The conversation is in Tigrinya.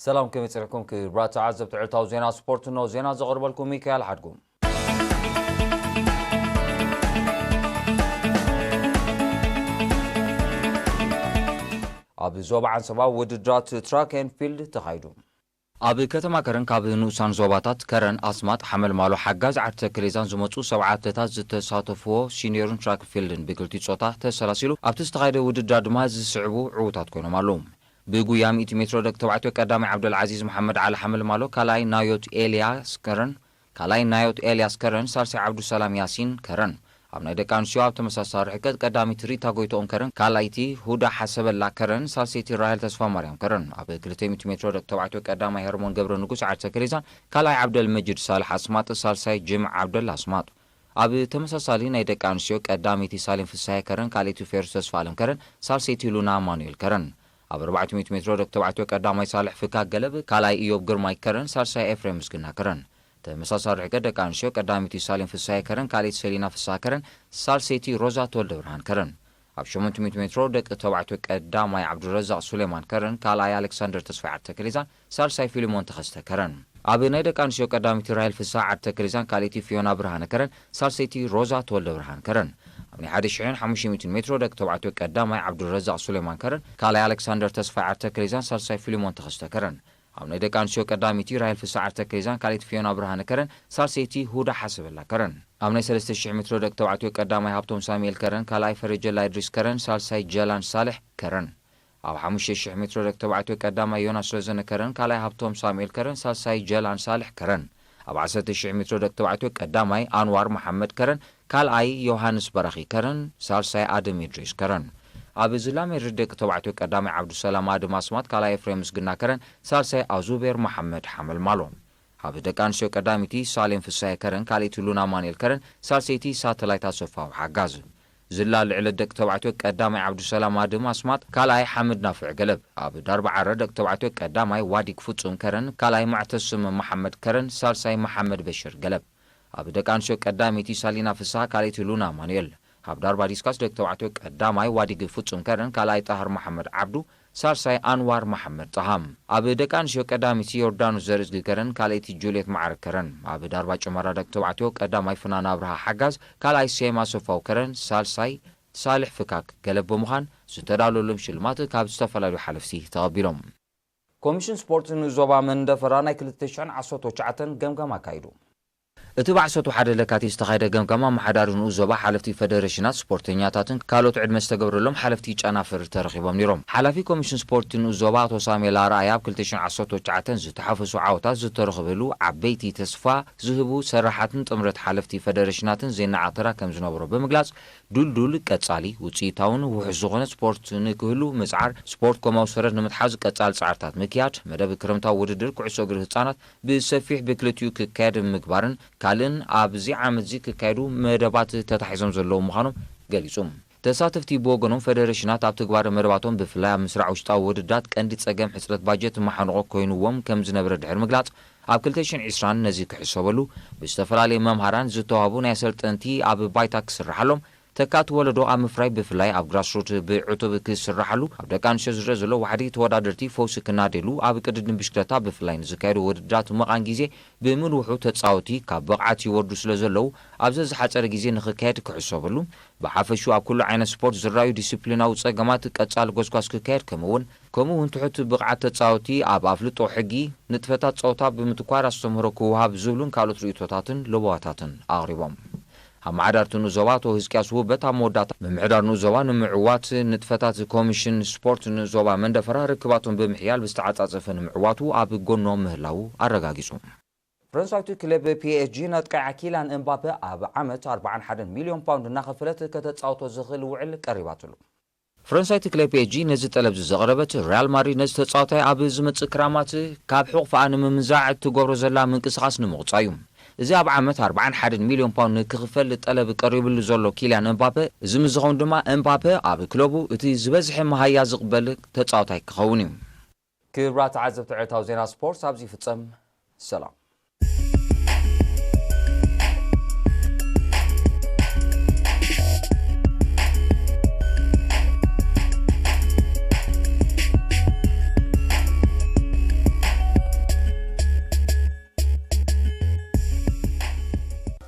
ሰላም፣ ከመይ ጸኒሕኩም ክቡራት ተዓዘብቲ ዕለታዊ ዜና ስፖርት? እነሆ ዜና ዘቕርበልኩም ሚካኤል ሓድጉ። ኣብ ዞባ ዓንሰባ ውድድራት ትራክ ኤንድ ፊልድ ተኻይዱ። ኣብ ከተማ ከረን ካብ ንኡሳን ዞባታት ከረን፣ ኣስማጥ፣ ሓመልማሎ፣ ሓጋዝ ዓዲ ተከሌዛን ዝመጹ ሰብዓ ኣትሌታት ዝተሳተፍዎ ሲኒዮርን ትራክ ፊልድን ብክልቲኡ ጾታ ተሰላሲሉ ኣብቲ ዝተኻየደ ውድድር ድማ ዝስዕቡ ዕዉታት ኮይኖም ኣለዉ። ብጉያ ሚእቲ ሜትሮ ደቂ ተባዕትዮ ቀዳማይ ዓብደልዓዚዝ መሓመድ ዓሊ ሓመልማሎ፣ ካልኣይ ናዮት ኤልያስ ከረን፣ ካልኣይ ናዮት ኤልያስ ከረን፣ ሳልሳይ ዓብዱሰላም ያሲን ከረን። ኣብ ናይ ደቂ ኣንስትዮ ኣብ ተመሳሳሊ ርሕቀት ቀዳሚት ሪታ ጎይትኦም ከረን፣ ካልኣይቲ ሁዳ ሓሰበላ ከረን፣ ሳልሰይቲ ራሄል ተስፋማርያም ከረን። ኣብ ክልተ ሚእቲ ሜትሮ ደቂ ተባዕትዮ ቀዳማይ ሄርሞን ገብረ ንጉስ ዓርሰ ከሌዛን ካልኣይ ዓብደል መጅድ ሳልሕ ኣስማጥ፣ ሳልሳይ ጅምዕ ዓብደል ኣስማጥ። ኣብ ተመሳሳሊ ናይ ደቂ ኣንስትዮ ቀዳመይቲ ሳሌም ፍስሃየ ከረን፣ ካልኣይቲ ፌሩስ ተስፋ ኣለም ከረን፣ ሳልሰይቲ ሉና ኣማኑኤል ከረን። ኣብ ኣርባዕተ ሚእቲ ሜትሮ ደቂ ተባዕትዮ ቀዳማይ ሳልሕ ፍካ ገለብ፣ ካልኣይ ኢዮብ ግርማይ ከረን፣ ሳልሳይ ኤፍሬም ምስግና ከረን። ተመሳሳሊ ርሕቀት ደቂ ኣንስትዮ ቀዳመይቲ ሳሌም ፍስሃየ ከረን፣ ካልኣይቲ ሰሊና ፍስሃ ከረን፣ ሳልሰይቲ ሮዛ ተወልደ ብርሃን ከረን። ኣብ ሸሞንተ ሚእቲ ሜትሮ ደቂ ተባዕትዮ ቀዳማይ ዓብዱረዛቕ ሱሌማን ከረን፣ ካልኣይ ኣሌክሳንደር ተስፋይ ዓርተ ከሌዛን፣ ሳልሳይ ፊልሞን ተኸስተ ከረን። ኣብ ናይ ደቂ ኣንስትዮ ቀዳመይቲ ራሄል ፍስሃ ዓርተ ከሌዛን፣ ካልኣይቲ ፊዮና ብርሃነ ከረን፣ ሳልሰይቲ ሮዛ ተወልደ ብርሃን ከረን። ኣብ ናይ ሓደ ሽሕን ሓሙሽተ ሚእትን ሜትሮ ደቂ ተባዕትዮ ቀዳማይ ዓብዱረዛቕ ሱሌማን ከረን፣ ካልኣይ ኣሌክሳንደር ተስፋይ ዓርተ ከሌዛን፣ ሳልሳይ ፊልሞን ተኸስተ ከረን። ኣብ ናይ ደቂ ኣንስትዮ ቀዳመይቲ ራሄል ፍስሃ ዓርተ ከሌዛን፣ ካልኣይቲ ፊዮና ብርሃነ ከረን፣ ሳልሰይቲ ሁዳ ሓሰበላ ከረን። ኣብ ናይ ሰለስተ ሽሕ ሜትሮ ደቂ ተባዕትዮ ቀዳማይ ሃብቶም ሳሙኤል ከረን፣ ካልኣይ ፈረጀላ እድሪስ ከረን፣ ሳልሳይ ጀላን ሳልሕ ከረን። ኣብ ሓሙሽተ ሽሕ ሜትሮ ደቂ ተባዕትዮ ቀዳማይ ዮናስ ረዘነ ከረን፣ ካልኣይ ሃብቶም ሳሙኤል ከረን፣ ሳልሳይ ጀላን ሳልሕ ከረን። ኣብ ዓሰርተ ሽሕ ሜትሮ ደቂ ተባዕትዮ ቀዳማይ ኣንዋር መሓመድ ከረን፣ ካልኣይ ዮሃንስ በራኺ ከረን፣ ሳልሳይ ኣደም ኢድሪስ ከረን። ኣብ ዝላ ሜድሪድ ደቂ ተባዕትዮ ቀዳማይ ዓብዱሰላም ኣደም ኣስማት፣ ካልኣይ ኤፍሬም ምስግና ከረን፣ ሳልሳይ ኣዙቤር መሓመድ ሓመልማሎ። ኣብ ደቂ ኣንስትዮ ቀዳመይቲ ሳሌም ፍስሃየ ከረን፣ ካልኣይቲ ሉና ኣማኑኤል ከረን፣ ሳልሰይቲ ሳተላይት ኣሰፋው ሓጋዝ። ዝላ ልዕለት ደቂ ተባዕትዮ ቀዳማይ ዓብዱሰላም ኣድም ኣስማጥ፣ ካልኣይ ሓምድ ናፍዕ ገለብ። ኣብ ዳርባ ዓረ ደቂ ተባዕትዮ ቀዳማይ ዋዲግ ፍጹም ከረን፣ ካልኣይ ማዕተስም መሓመድ ከረን፣ ሳልሳይ መሓመድ በሽር ገለብ። ኣብ ደቂ ኣንስትዮ ቀዳመይቲ ሳሊና ፍስሃ፣ ካልኣይቲ ሉና ኣማኑኤል። ኣብ ዳርባ ዲስካስ ደቂ ተባዕትዮ ቀዳማይ ዋዲግ ፍጹም ከረን፣ ካልኣይ ጣህር መሓመድ ዓብዱ፣ ሳልሳይ ኣንዋር መሓመድ ጣሃ። ኣብ ደቂ ኣንስትዮ ቀዳመይቲ ዮርዳኖስ ዘርእዝጊ ከረን፣ ካልኣይቲ ጁልየት ማዕረ ከረን። ኣብ ዳርባ ጭመራ ደቂ ተባዕትዮ ቀዳማይ ፍናን ኣብርሃ ሓጋዝ፣ ካልኣይ ሴማ ሰፋው ከረን፣ ሳልሳይ ሳልሕ ፍካክ ገለብ ብምዃን ዝተዳለወሎም ሽልማት ካብ ዝተፈላለዩ ሓለፍቲ ተቐቢሎም። ኮሚሽን ስፖርት ንዞባ መንደፈራ ናይ ክልተ ሽሕን ዓሰርተ ትሽዓተን ገምጋም ኣካይዱ። እቲ ብዓሰርተ ሓደ ለካቲት ዝተኻየደ ገምጋም ኣመሓዳሪ ንኡስ ዞባ፣ ሓለፍቲ ፈደረሽናት፣ ስፖርተኛታትን ካልኦት ዕድመ ዝተገብረሎም ሓለፍቲ ጨናፍር ተረኺቦም ነይሮም። ሓላፊ ኮሚሽን ስፖርት ንኡስ ዞባ ኣቶ ሳሙኤል ኣርኣያ ኣብ ክልተ ሽሕን ዓሰርተ ትሽዓተን ዝተሓፈሱ ዓወታት ዝተረኸበሉ ዓበይቲ ተስፋ ዝህቡ ስራሓትን ጥምረት ሓለፍቲ ፈደረሽናትን ዜና ዓተራ ከም ዝነበሮ ብምግላጽ፣ ድልዱል፣ ቀጻሊ፣ ውጽኢታውን ውሑስ ዝኾነ ስፖርት ንክህሉ ምጽዓር፣ ስፖርት ኮማዊ ሰረት ንምትሓዝ ቀጻሊ ጻዕርታት ምክያድ፣ መደብ ክረምታዊ ውድድር ኩዕሶ እግሪ ህጻናት ብሰፊሕ ብክልቲኡ ክካየድ ምግባርን ካልእን ኣብዚ ዓመትዚ ክካየዱ መደባት ተታሒዞም ዘለዉ ምዃኖም ገሊጹ። ተሳተፍቲ ብወገኖም፣ ፈደረሽናት ኣብ ትግባረ መደባቶም ብፍላይ ኣብ ምስራዕ ውሽጣዊ ውድድራት ቀንዲ ጸገም ሕጽረት ባጀት ማሕንቖ ኮይኑዎም ከም ዝነበረ ድሕሪ ምግላጽ፣ ኣብ ክልተ ሽሕን ዕስራን ነዚ ክሕሰበሉ ብዝተፈላለዩ መምሃራን ዝተዋህቡ ናይ ኣሰልጠንቲ ኣብ ባይታ ክስርሓሎም፣ ተካእቲ ወለዶ ኣብ ምፍራይ ብፍላይ ኣብ ግራስሩት ብዕቱብ ክስርሓሉ፣ ኣብ ደቂ ኣንስትዮ ዝረአ ዘሎ ዋሕዲ ተወዳደርቲ ፈውሲ ክናደሉ፣ ኣብ ቅድድም ብሽክለታ ብፍላይ ንዝካየዱ ውድድራት ምቓን ግዜ ብምንውሑ ተጻወቲ ካብ ብቕዓት ይወርዱ ስለ ዘለዉ ኣብ ዘዝሓጸረ ግዜ ንኽካየድ ክሕሰበሉ፣ ብሓፈሹ ኣብ ኩሉ ዓይነት ስፖርት ዝረኣዩ ዲስፕሊናዊ ጸገማት ቀጻሊ ጎስጓስ ክካየድ ከምኡ እውን ከምኡ እውን ትሑት ብቕዓት ተጻወቲ ኣብ ኣፍልጦ ሕጊ ንጥፈታት ጸወታ ብምትኳር ኣስተምህሮ ክወሃብ ዝብሉን ካልኦት ርእይቶታትን ለበዋታትን ኣቕሪቦም። ኣመሓዳርቲ ንኡስ ዞባ ኣቶ ህዝቅያስ ውበት ኣብ መወዳእታ ምምሕዳር ንኡስ ዞባ ንምዕዋት ንጥፈታት ኮሚሽን ስፖርት ንኡስ ዞባ መንደፈራ ርክባቶም ብምሕያል ብዝተዓጻጸፈ ንምዕዋቱ ኣብ ጎኖም ምህላዉ ኣረጋጊጹ። ፈረንሳዊቱ ክለብ ፒ ኤስ ጂ ነጥቃዓ ኪላን እምባፔ ኣብ ዓመት ኣርባዓን ሓደን ሚልዮን ፓውንድ እናኸፈለት ከተጻውቶ ዝኽእል ውዕል ቀሪባትሉ። ፈረንሳዊት ክለብ ፒ ኤስ ጂ ነዚ ጠለብ እዚ ዘቕረበት፣ ሪያል ማድሪድ ነዚ ተጻዋታይ ኣብ ዝመጽእ ክራማት ካብ ሕቑፍኣ ንምምንዛዕ እትገብሮ ዘላ ምንቅስቓስ ንምቑጻ እዩ። እዚ ኣብ ዓመት ኣርባዓን ሓደን ሚልዮን ፓውንድ ንክኽፈል ጠለብ ቀሪብሉ ዘሎ ኪልያን እምባፔ፣ እዚ ምስ ዝኸውን ድማ እምባፔ ኣብ ክለቡ እቲ ዝበዝሐ መሃያ ዝቕበል ተጻዋታይ ክኸውን እዩ። ክቡራት ተዓዘብቲ ዕለታዊ ዜና ስፖርት ኣብዚ ይፍጸም። ሰላም።